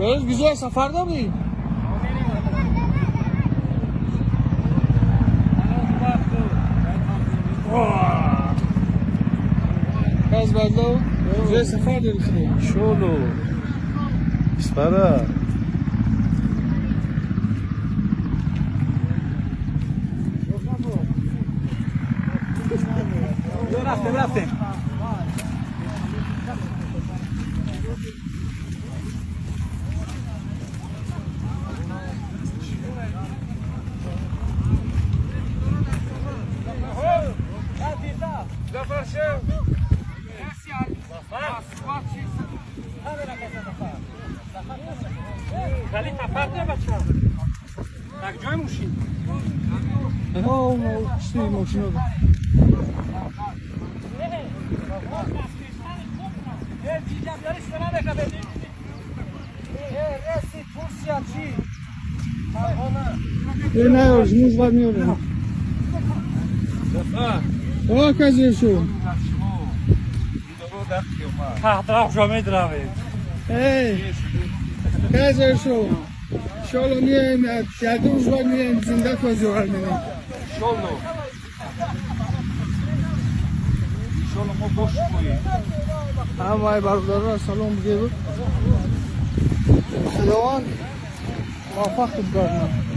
Беҳрӯз, гизоя сафар дорӣ? Каз бадло, гизоя сафар дорӣ худо. Шолу. Исфара. Рафтем, рафтем. Не, муж бад меорем. О, казешу. Эй, казешу. Шоло мием, яду рӯз бад мием, зинда козиёр менем. Шоло. Шоло мо бош моем. Ҳамаи бародарро салом бигӯ. Худованд муваффақ гардонад.